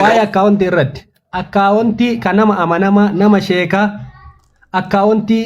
Waa'ee akkaawuntii irratti akkaawuntii kan nama amanamaa nama sheekaa akkaawuntii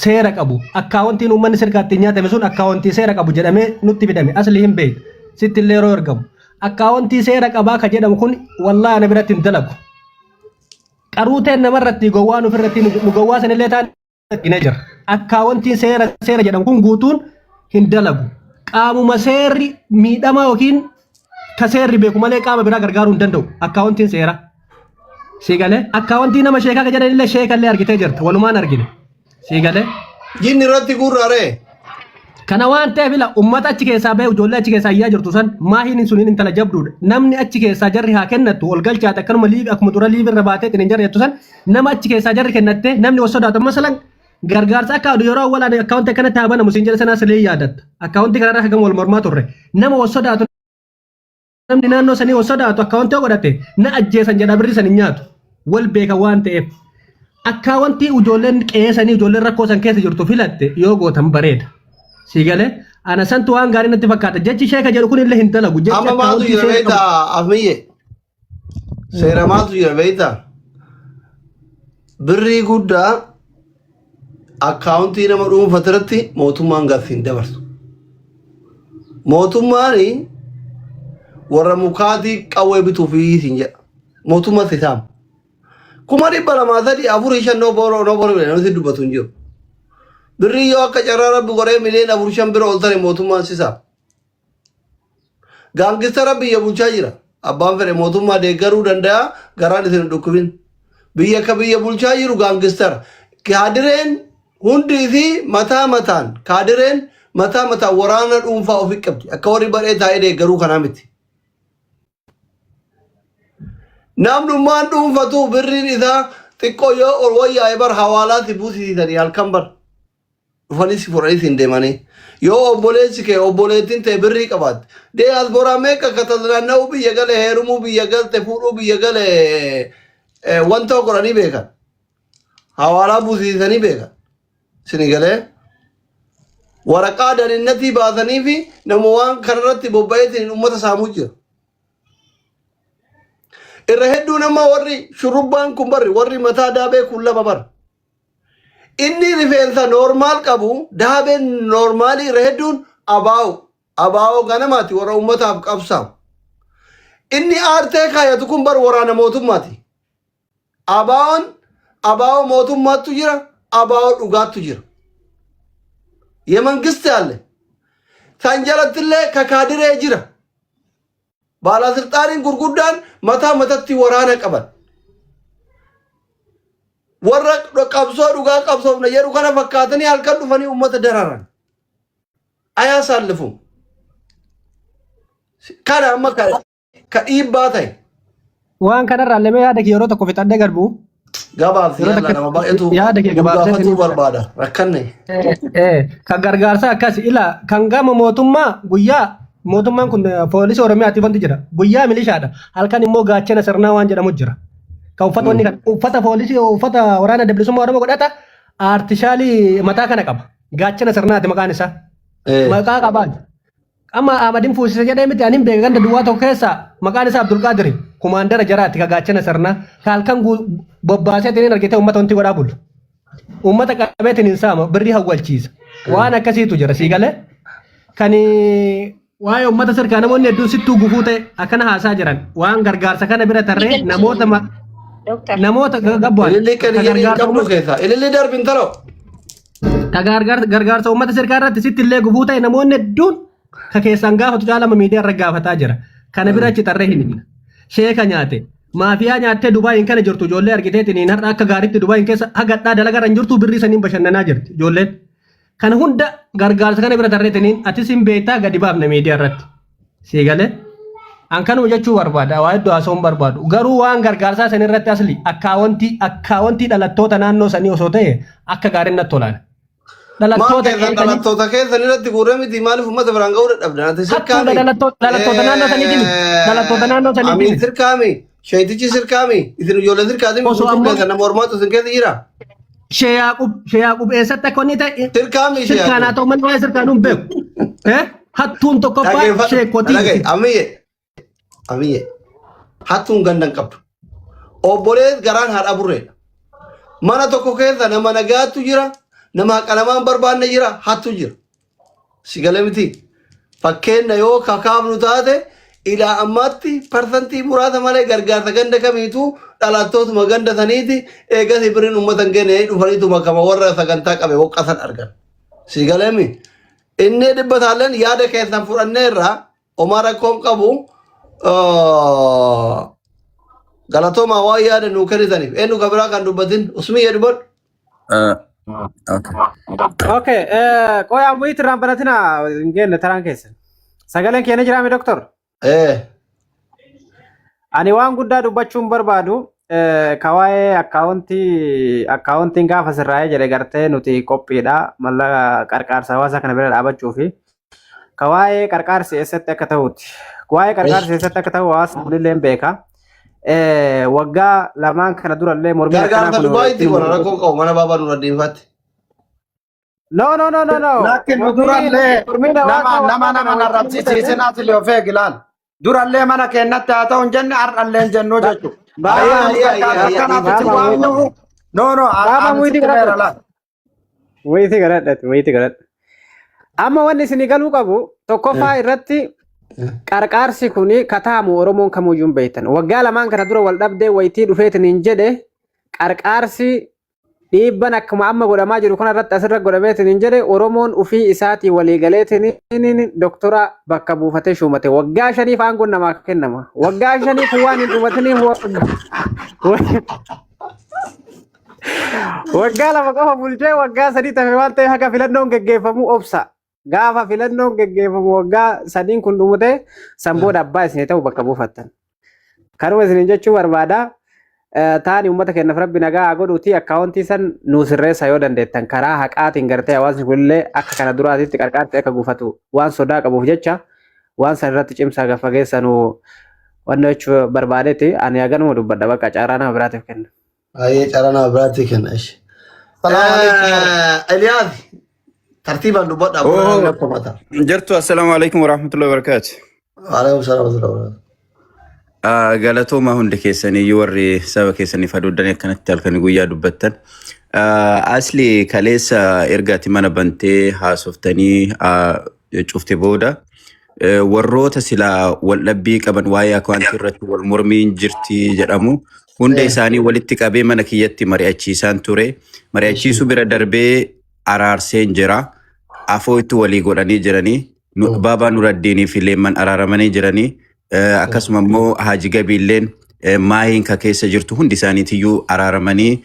seera qabu akkaawuntiin uummanni sirkaatti nyaatame sun akkaawuntii seera qabu jedhamee nutti fidame asli hin beektu sitti illee yeroo ergamu akkaawuntii seera qabaa ka jedhamu kun wallaahi ana biratti hin dalagu qaruuteen namarratti gowwaan ofirratti nu gowwaa sanillee taane arginee jira. Akkaawwantiin seera seera jedhamu kun guutuun hin dalagu. Qaamuma seerri miidhamaa yookiin ka seerri beeku malee qaama biraa gargaaruu hin danda'u. Akkaawwantiin seera. Sii galee akkaawwantii nama sheekaa ka jedhan illee sheekallee argitee jirta. Walumaan argine. Sii galee. Jinni irratti guurraa ree. Kana waan ta'eef ila ummata achi keessaa ba'e ijoollee achi keessaa iyyaa jirtu san maahiin suniin intala jabduudha. Namni achi keessaa jarri haa kennattu ol galchaate akkanuma liivi akkuma dura liivi irra baatee ittiin hin jarri jettu san nama achi keessaa jarri kennatte namni wal sodaatu masalan gargaarsa akka adu yeroo awwalaan akkaawunti akkanatti haa banamu siin jedhe sanaa silee yaadatta. Akkaawunti kanarra hagam wal mormaa turre. Nama wal sodaatu namni naannoo sanii wal sodaatu akkaawunti yoo godhate na ajjeesan jedha birri san hin nyaatu. Wal beeka waan ta'eef. Akkaawuntii ijoolleen qe'ee sanii ijoolleen rakkoo san keessa jirtu filatte yoo gootan bareeda. Sii galee ana santu waan gaarii natti fakkaata. Jechi sheeka jedhu kun illee hin dalagu. Jechi Amma maaltu akkaawuntii jira seera qabu. beektaa Afmiyye? Seera maaltu jira beektaa? Birrii guddaa akkaawuntii nama dhuunfate irratti mootummaan gaaffii hin dabarsu. Mootummaan warra mukaatii qawwee bituuf siin jedha. Mootummaa si saama. 200,000 3 4 5 noo booroo noo booroo namni dubbatu hin jiru. Birrii yoo akka carraa rabbi godhee miliyoona 4 5 bira ol tare mootummaan si saama. Gaangistara biyya bulchaa jira. Abbaan fedhe mootummaa deeggaruu danda'a garaan isin hin dhukkubin. Biyya ka biyya bulchaa jiru gaangistara. Kaadireen hundii fi mataa mataan kaadireen mataa mataan waraana dhuunfaa ofii qabdi. Akka warri badhee taa'ee deeggaruu kanaa miti. Namnummaan dhuunfatu birriin isaa xiqqoo yoo ol wayyaa'e bar hawaalaatti buusisiisanii halkan bar. Dhufanii si fudhanii siin deemanii. Yoo obboleessi kee obboleettiin tee birrii qabaatte. Diyaasbooraa meeqa ka taznaanna'uu biyya gale heerumuu biyya galte fuudhuu biyya gale wanta godhanii beekan. Hawaalaa buusiisanii beekan. Sini galee waraqaa daninnatii baasanii fi nama waan kanarratti bobba'eetiin uummata saamuu jira. Irra hedduun amma warri shurrubbaan kun barri warri mataa daabee kun lama bara. Inni rifeensa noormaal qabu daabeen noormaalii irra hedduun abaa'u. Abaa'oo ganamaati warra uummataaf qabsaa'u. Inni aartee kaayatu kun bar waraana mootummaati. Abaa'oon abaa'oo mootummaattu jira, abaa'oo dhugaattu jira. Yemangisti alle. San jalattillee kakaadiree jira. Baalasilxaaniin gurguddaan mataa matatti waraana qaban. Warra qabsoo dhugaa qabsoofna jedhu kana fakkaatanii halkan dhufanii uummata dararan. Ayaa saallifu. Kana amma ka dhiibbaa ta'e. Waan kanarraa illee yaada kee yeroo tokko fixadhee gad bu'u. Gabaabsi Yeroo yalla takka nama baay'eetu yaada kee nu gabaabsee gaafatuu siniif barbaada. Rakkanne. Kan gargaarsa akkas ila kan gama mootummaa guyyaa mootummaan kun poolisii Oromiyaatiif wanti jira. Guyyaa milishaadha. Halkan immoo gaachana sirnaa waan jedhamu jira. Kan uffata wanni kan uffata poolisii uffata waraana adda bilisummaa Oromoo godhata aartishaalii mataa kana qaba. Gaachana sirnaati maqaan isaa. Maqaa qabaan. Amma Ahmadin fuusise jedhee miti anin beeka ganda duwwaa tokko keessa maqaan isaa Abdulqaadiri kumaandara jaraati ka gaachana sirnaa ka halkan bobbaaseetiin argitee uummata wanti godhaa bulu. Uummata qabeetiin hin saama birrii hawwalchiisa. Waan akkasiitu jira sii galee. Kan waa'ee uummata sirkaa namoonni hedduun sittuu gufuu ta'e akkana haasaa jiran waan gargaarsa kana bira tarree namoota Doktar. namoota gabbu'an Ililli kan ka iyyanii hin gargaarsa qabdu uummata keessaa. Ililli darbi intaloo. Ka gargaarsa uummata sirkaa irratti sitti illee gufuu ta'e namoonni hedduun ka keessaan gaafatu caalama miidiyaa irra gaafataa jira. Kana bira achi tarree hin himna. Sheeka nyaate. Maafiyaa nyaattee Dubaayin kana jirtu ijoollee argiteetiin har'a akka gaariitti Dubaayin keessa hagadhaa dalagaa irra hin jirtu birrii saniin bashannanaa jirti ijoolleen. Kana hunda gargaarsa kana bira tarreetiniin atis hin beektaa gadi baafna miidiyaa irratti. Sii galee? An kanuma jechuu barbaada waa hedduu haasa'uu hin barbaadu. Garuu waan gargaarsaa san irratti asli akkaawontii akkaawontii dhalattoota naannoo sanii osoo ta'e akka gaariin natti tolaan. Maal Dhalattoota keessan qe'ee sanii dhalattoota keessan irratti guurree miti maaliif uummata biraan ga'uu dadhabdan? Ati hattuudha sirkaami. dhalattoota naannoo saniiti miti. Dhalattoota naannoo saniiti Amiin miti. sirkaami. Sheetichi sirkaami. Isin ijoollee sirkaati miti Osoo guutuun ammoo keessan nama ormaatu isin keessa jira. Shee Yaaqub Shee Yaaqub eessatti akka inni ta'e Sirkaami ishee sirkaan haa Yaaqub. ta'u malee waa'ee sirkaan hin beeku. Eh? Hattuun tokkoffaa Dhaggeeffadhu. sheekotii. Dhaga'i. Amiyye. Amiyye. Hattuun ganda hin qabdu. Obbolees garaan haadha burreedha. Mana tokko keessa nama nagaatu jira, nama haqa namaa hin barbaanne jira, hattu jira. Si galee miti. Fakkeenna yoo kakaafnu taate ilaa ammaatti parsantii muraasa malee gargaarsa ganda kamiituu dhalattootuma ganda saniiti eegasii birriin uummata hin geenye dhufaniituma kama warra sagantaa qabe woqqasan argan. Si galee mi? Inni dhibba taalleen yaada keessan fudhanneerra homaa rakkoon qabu galatoomaa waan yaada nuu kennitaniif eenyu ka biraa kan dubbatin usmiyya dubbadhu. Okay. Okay, qoy ammoo irraan baratina hin geenne taraan keessan. Sagaleen keenya jiraame doktor? Eh. Ani waan guddaa dubbachuun barbaadu ka waa'ee akkaawuntii akkaawuntiin gaafa sirraa'ee jedhe gartee nuti qophiidha mallaqa qarqaarsa hawaasa kana bira dhaabachuu fi ka waa'ee qarqaarsi eessatti akka ta'uti. Waa'ee qarqaarsi eessatti akka ta'u hawaasni kunillee hin beeka. Waggaa lamaan kana durallee mormiin akkanaa Gargaarsa kun Dubaayitti godha rakkoo qabu mana baabaa Nuraddiin faatti. No, no, no, no, no. Lakki nu Mormiin durallee mormiin nama hawaasa nama waggaa nama kana wajjin narrabsiisiisin asli of eegi laal. Durallee mana keenyatti haa ta'u hin jenne har'allee hin jennu jechuudha. Baaba Amma Ayyaa nu ayyaa gargaarsa ayyaa akkanaaf itti baaba waamnu. No no baaba ani muyitii sitti meera godhadhu. laal. Wayitii godhadhati wayitii godhadhu. Amma wanni isinii galuu qabu tokkoffaa irratti qarqaarsi kun kataamu Oromoon kamuyyuu hin beektan. Waggaa lamaan kana dura wal dhabdee wayitii dhufeetiin hin jedhe qarqaarsi dhiibban akkuma amma godhamaa jiru kana irratti asirra godhameetiin hin jedhe Oromoon ufii isaatii walii galeetiin doktora bakka buufatee shuumate. Waggaa shaniif aangoon namaa kennama. Waggaa shaniif waan hin dhumatiniif waggaa 2 qofa bulchee waggaa 3 tafe waan ta'eef haga filannoon geggeeffamu obsa. Gaafa filannoon geggeeffamu waggaa sadiin kun dhumute san booda abbaa isinii ta'u bakka buufattan. Kanuma isiniin jechuu barbaada. Taani uummata keenyaaf rabbi nagaa haa godhuuti akkaawuntii san nuu sirreessa yoo dandeettan karaa haqaatiin gartee hawaasni kunillee akka kana duraatitti qarqaarti akka gufatu waan sodaa qabuuf jecha waan san irratti cimsaa gaffa geessanu wanna jechuu barbaadeeti ani haganuma dubbadha bakka carraa nama biraatiif kenna. Baay'ee carraa nama biraatti kenna ishee. Salaamu alaikum. Eliyaas tartiibaan dubbadhaa booda namni Oh, akka mata. jirtu assalaamu alaikum warahmatullahi wabarakatuh. Waalaikum salaam wa rahmatullahi. Galatooma hundi keessaniyyuu warri saba keessaniif haduuddanii akkanatti halkanii guyyaa dubbattan. Asli kaleessa erga ati mana bantee haasoftanii cufte booda warroota silaa waldhabbii qaban waa'ee akkaawuntii irratti wal mormiin jirti jedhamu hunda isaanii walitti qabee mana kiyyatti mari'achiisaan ture. Mari'achiisuu bira darbee araarseen jira. Afoo itti walii godhanii jiranii. Baabaa Nuraddiinii fi Leemman araaramanii jiranii. Akkasuma immoo Haaji Gabiilleen maahiin ka keessa jirtu hundi isaaniitiyyuu araaramanii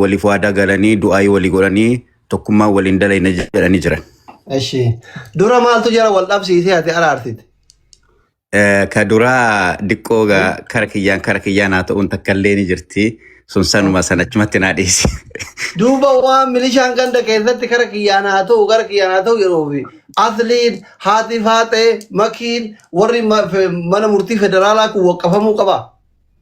waliif waadaa galanii du'aayii walii godhanii tokkummaa waliin dalayna jedhanii jiran. Eshi. Dura maaltu jara wal dhabsiisee ati araarsite? Ka duraa diqqoo kara kiyyaan haa ta'uun takka illee ni jirti. Sun sanuma sanachumatti naa dhiisi. Duuba waan milishaan ganda keessatti kara kiyyaan haa ta'u gara kiyyaan haa ta'u yeroo fi asliin haati faaxee makiin warri mana murtii federaalaa kun waqqafamuu qaba.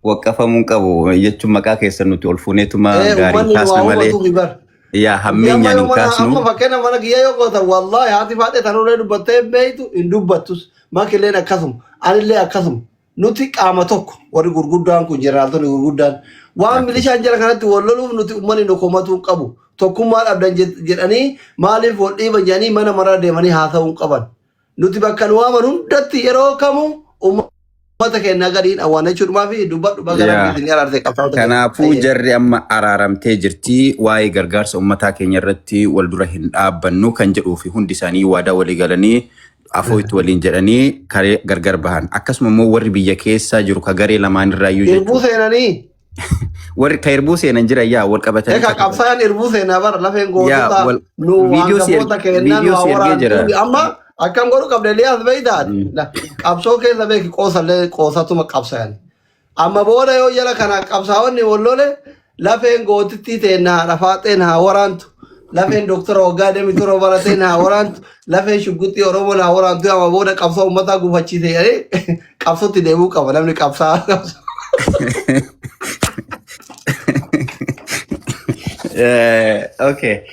Waqqafamuu qabu jechuun maqaa keessan nuti ol fuuneetuma gaarii Uummanni nu kaasna waa malee hubatuuf bar. Yaa Amma hammeenyaan yoo hin mana kaasnu. amma fakkeenya mana kiyya yoo gootan wallaahi haati faaxee tanullee dubbattee hin beektu hin dubbattus makilleen akkasuma anillee akkasuma nuti qaama tokko warri gurguddaan kun jeneraaltonni gurguddaan waan milishaan jara kanatti wal loluuf nuti uummanni nu komatuu hin qabu tokkummaa dhabdan jedhanii maaliif wal dhiiban jedhanii mana maraa deemanii haasa'uu hin qaban nuti bakka nu waaman hundatti yeroo kamuu uummata keenya gadiin awwaana jechuudhumaa fi dubbadhu baga Yaa. rabbi isin araarse qabsaa'ota keenya. Kanaafuu jarri amma araaramtee jirti waa'ee gargaarsa uummataa keenya irratti wal dura hin dhaabbannu kan jedhuu fi hundi isaanii waadaa walii galanii afoo itti waliin jedhanii karee gargar bahan. Akkasuma immoo warri biyya keessaa jiru ka garee lamaan irraayyuu Irbuu jechuudha. seenanii Warri ka irbuu seenan jira yaa wal qabatanii Eka qabsaa'aan irbuu seenaa bara lafeen yaa gootota wal nu viidiyoo si hangafoota kennaa nu viidiyoo haa si ergee jira. waraantu amma akkam godhu qabda Eliyaas beeytaati. Qabsoo keessa beeki qoosallee qoosatuma qabsaa'an. Amma booda yoo jala kana qabsaa'onni wal lole lafeen gootittii teenna haadha faaxeen haa waraantu. Lafeen doktora waggaa deemi tura barateen haa waraantu. Lafeen shugguxii Oromoo haa waraantu. Amma booda qabsoo uummataa gufachiise jedhee qabsootti deemuu qaba namni qabsaa. Okay.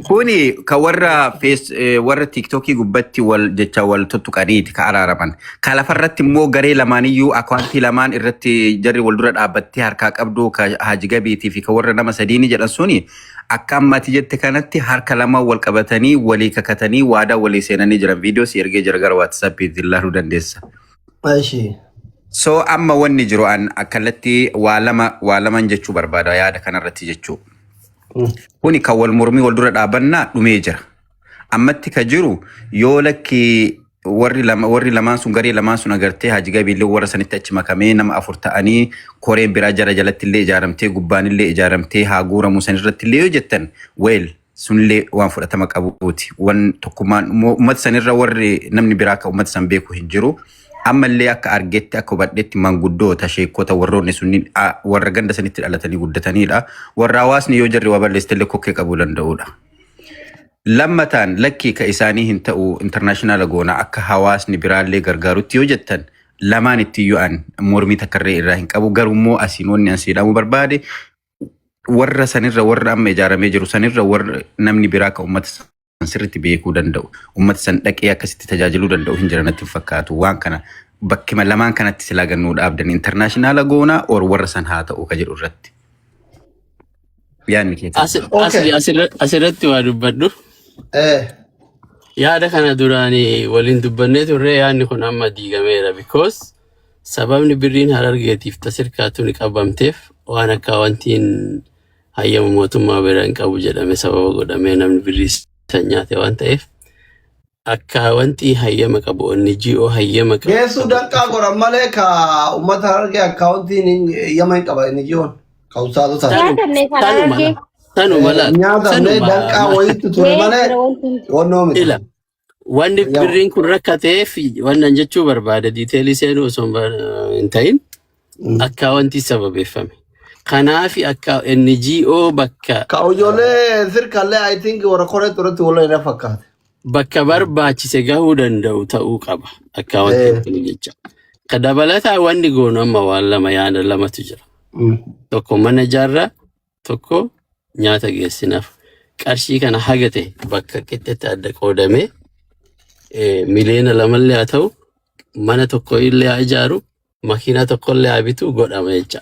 Kuni ka warra face warra TikTokii gubbatti wal jecha wal tuttuqaniiti ka araaraman. Ka lafarratti immoo garee lamaaniyyuu akkaawuntii lamaan irratti jarri wal dura dhaabbattee harkaa qabdu ka Haji Gabiitii fi ka warra nama sadiini jedhan suni akka ammati jette kanatti harka lama wal qabatanii walii kakatanii waadaa walii seenanii jiran. Viidiyoo si ergee jira, gara WhatsAppiitti ilaaluu dandeessa. Eshi. So amma wanni jiru an akkalatti waa lama waa laman jechuu barbaada yaada kanarratti jechuu. Kuni kan wal mormii wal dura dhaabannaa dhumee jira. Ammatti ka jiru yoo lakki warri lama warri lamaan sun garee lamaan sun agartee Haji Gabiillee warra sanitti achi makamee nama afur ta'anii koreen biraa jara jalatti illee ijaaramtee gubbaan illee ijaaramtee haa guuramu san irratti illee yoo jettan, well, sunillee waan fudhatama qabuuti. Wan tokkummaan uummata sanirra warri namni biraa akka uummata san beeku hin jiru. Ammallee akka argetti, akka hubadhetti, manguddoota, sheekota, warroonni sunniin warra ganda sanitti dhalatanii guddatanidha. Warra hawaasni yoo jarri waa balleessite illee kokkee qabuu danda'udha. Lammataan lakkii ka isaanii hin ta'u, international goona, akka hawaasni biraallee gargaarutti yoo jettan, lamaan itti iyyuu an mormii takkarree irraa hin qabu. Garuu immoo asiin wanni an siidhamuu barbaade, warra sanirra, warra amma ijaaramee jiru sanirra, warra namni biraa ka uummata san sirriitti beekuu danda'u, uummata san dhaqee akkasitti tajaajiluu danda'u hin jiran natti hin fakkaatu. Waan kana bakkima lamaan kanatti silaa gannuu dhaabdan, international goonaa or warra san haa ta'u ka jedhu irratti. Yaadni kee kana. Okay. Asirratti waa dubbadhu. Yaada kana duraan waliin dubbannee turre. Yaadni kun amma diigameera because sababni birriin Harargeetiif tasirkaatu ni qabamteef waan akka wantiin hayyama mootummaa bira hin qabu jedhame sababa godhamee namni birrii san nyaate waan ta'eef, akka wanti hayyama qabu NGO hayyama qabu. Geessuu danqaa godhan malee ka uummata Harargee akkaawuntiin yama hin qaba inni ji'oon. Ka ustaazota. Nyaatamne kan Tanuma Harargee. Tanuma laata. Nyaatamne Sanuma danqaa wayiitu ture malee Mee wanti wannoo miti. Ila wanni Hayyama. birriin kun rakkateef wannan jechuu barbaada, detailii seenuu osoo hin ta'in, akka wanti sababeeffame. Kanaaf akka NGO bakka Ka ijoollee sirkallee I think warra koree turetti wala na fakkaate. Bakka barbaachise gahuu danda'u ta'uu qaba. Akka wanti kun jecha. Ka dabalataa wanni goonu amma waan lama, yaada lamatu jira. Tokko mana ijaarraa, tokko nyaata geessinaaf. Qarshii kana haga ta'e bakka qixxetti adda qoodamee 2 miliyoona haa ta'u, mana tokko illee haa ijaaru, makiinaa tokko illee haa bitu godhama jecha.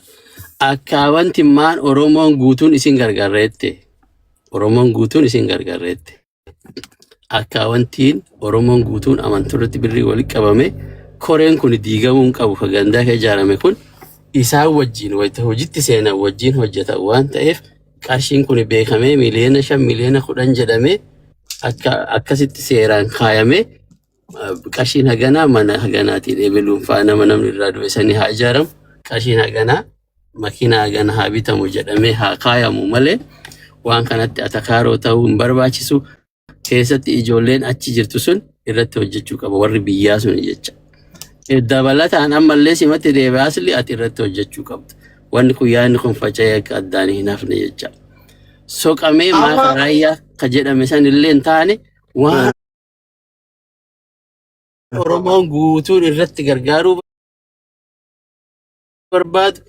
Akka wanti maan Oromoon guutuun isin gargaarreette. Oromoon guutuun isin gargaarreette. Akka wantiin Oromoon guutuun amantuu irratti birrii walitti qabame, koreen kun diigamuu hin qabu. Ka gandaa kan ijaarame kun isaan wajjin wayita hojiitti seenan wajjin hojjetan waan ta'eef, qarshiin kun beekamee 5 miliyoona, 10 miliyoona jedhamee akka akkasitti seeraan kaayamee, qarshiin haganaa mana haganaatiin ebeluun faa nama namni irraa du'e sanii haa ijaaramu, qarshiin haganaa makiinaa hagana haa bitamu jedhamee haa kaayamu malee waan kanatti atakaaroo ta'uu hin barbaachisu. Keessatti ijoolleen achi jirtu sun irratti hojjechuu qaba warri biyyaa sun jecha. Dabalataan ammallee simatti deebi'aa, asli ati irratti hojjechuu qabda. Wanni kun yaadni kun faca'ee akka addaan hin hafne jecha. Soqamee Amma maaka raayyaa ka jedhame san illee hin taane, waan Oromoon guutuun irratti gargaaruu barbaadu,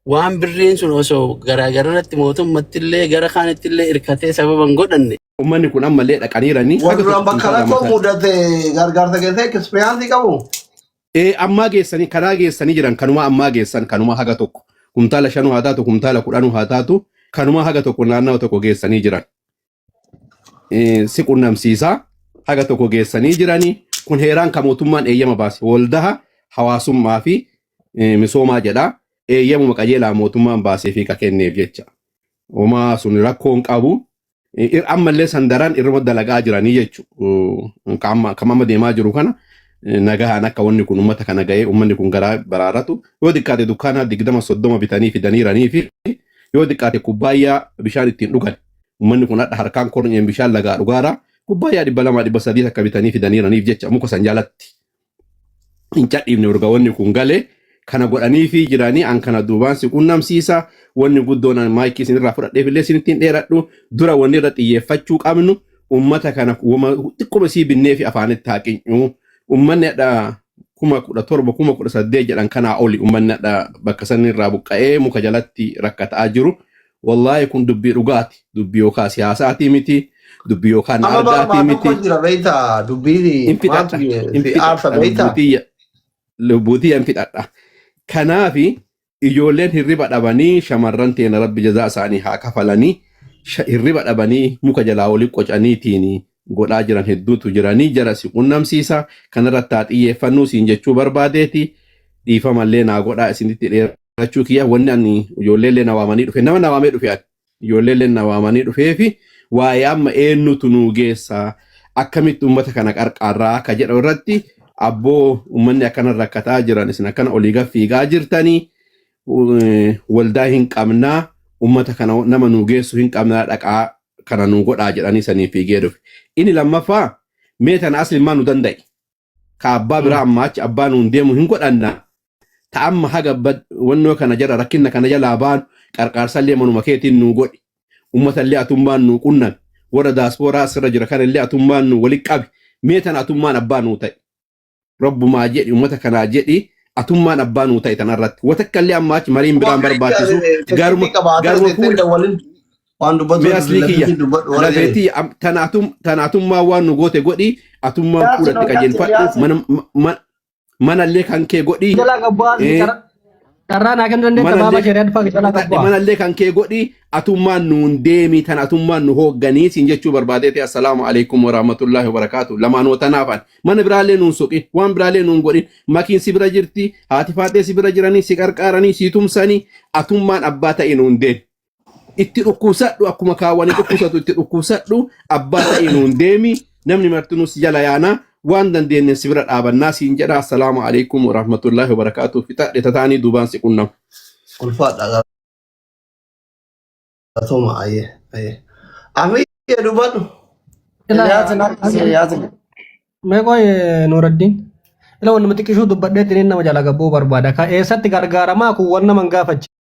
waan birriin sun osoo garaagaratti mootummatti illee gara kaanitti illee hirkatee sababa hin godhanne. Uummanni kun ammallee dhaqaniiranii haga Warra tokko bakka kumtaala rakkoo mataa. mudate gargaarsa keessee experience qabu. Ee, ammaa geessanii karaa geessanii jiran, kanuma ammaa geessan, kanuma haga tokko 5 kumtaala haa taatu, 10 kumtaala haa taatu, kanuma haga tokko naannawa tokko geessanii jiran. Si qunnamsiisaa, haga tokko geessanii jiranii. Kun heeraan kan mootummaan eeyyama baase, waldaha hawaasummaa fi misoomaa jedha, eeyyamuma qajeelaa mootummaan baasee fi ka kenneef jecha. Homaa sun rakkoo hin qabu. Ammallee sandaraan irra dalagaa jiranii jechuudha. Kan amma deemaa jiru kana nagahaan akka wanni kun uummata kana ga'ee uummanni kun garaa baraaratu, yoo xiqqaate dukkaana 20 30 bitanii fidaniiranii fi yoo xiqqaate kubbaayyaa bishaan ittiin dhugan, uummanni kun hadha harkaan kornyeen bishaan lagaa dhugaara, kubbaayyaa 200 300 akka bitanii fidaniiraniif jecha muka san jalatti hin cadhiifne urga wanni kun galee kana godhanii fi jiranii. An kana duubaan si qunnamsiisa. Wanni guddoon an maayikii isinirraa fudhadheef illee isinittiin dheeradhu, dura wanni irra xiyyeeffachuu qabnu ummata kana wama xiqquma isii binnee fi afaanitti haa qinyuu. Ummanni hadha 17,000, 18,000 jedhan kanaa oli ummanni hadha bakka sanirraa buqqa'ee muka jalatti rakkataa jiru. Wallaahi kun dubbii dhugaati. Dubbii yookaan siyaasaatii miti. Dubbii yookaan na Amma bara argaatii maa miti. tokko jira beektaa dubbiin Hin maaltu fixadha. Hin si aarsa fixadha. beektaa? Lubbuutiyya. Lubbuutiyya hin fixadha. Kanaafi ijoolleen hirriba dhabanii shamarran teena rabbi jazaa isaanii haa kafalanii hirriba dhabanii muka jalaa oli qocaniitiin godhaa jiran hedduutu jiranii jara si qunnamsiisa kanarratti haa xiyyeeffannuu siin jechuu barbaadeeti dhiifamallee naa godhaa isinitti dheerachuu kiyya wanni ani ijoolleellee na waamanii dhufe nama na waamee dhufe ani ijoolleellee na waamanii dhufeefi waa'ee amma eenyutu nuu geessa akkamitti uummata kana qarqaarraa ka jedhu irratti abboo uummanni akkana rakkataa jiran isin akkana olii gad fiigaa jirtanii waldaa hin qabnaa uummata kana nama nuu geessu hin qabnaa dhaqaa kana nuu godhaa jedhanii sanii fiigee dhufe. Inni lammaffaa mee tana aslimaa nu danda'i. Ka abbaa biraa ammaa achi abbaa nuun deemu hin godhanna. Ta amma haga wannoo kana jala rakkinna kana jalaa baanu qarqaarsallee manuma keetiin nuu godhi. Uummatallee atummaan nuu qunnami. Warra daaspooraa asirra jira kanallee atummaan nuu walitti qabi. Mee tana atummaan abbaa nuu ta'i. Rabbumaa jedhi uummata kanaa jedhi atummaan abbaa nuu ta'i tanarratti. Watakkallee ammaa achi mariin biraan barbaachisu garuma garuma fuula Waan dubbatu mee aslii kiyya lafeetiin dubbadhu warra jedhe. lafeetii tanaatummaa waan nu goote godhi atummaan Yaasin fuulatti ol galchi qajeelfadhu Yaasin. mana manallee kan kee godhi Jalaa gabbu'aa carraa naa kennuu dandeetta baaba manallee shari'aa dhufaa jalaa gabbu'aa. manallee kan kee godhi atummaan nuun deemi tan atummaan nu hoogganii siin jechuu barbaadeeti assalaamu alaikum warahmatullaahi wabarakaatu lamaanoo tanaafan mana biraallee nuun soqin waan biraallee nuun godhin makiin si bira jirti haati faaxee si bira jiranii si qarqaaranii si tumsanii atummaan abbaa ta'e nuun deemi itti dhukkubsadhu akkuma kaawwanii dhukkubsatu itti dhukkubsadhu abbaa ta'e nuun deemi namni martinuu si jala yaana waan dandeenye si bira dhaabannaa siin jedha assalaamu alaikum warahmatullaahi wabarakaatu fixadhe tataanii duubaan si qunnama. Ulfaadha galatooma ayyee ayyee. Amiyye dubbadhu. Yaasin harkisee Yaasin. Mee qoy Nuuraddiin. Ila wanni xiqqishuu dubbadhee tiniin nama jala gabbuu barbaada. Ka eessatti gargaaramaa kun waan nama hin gaafachiisu.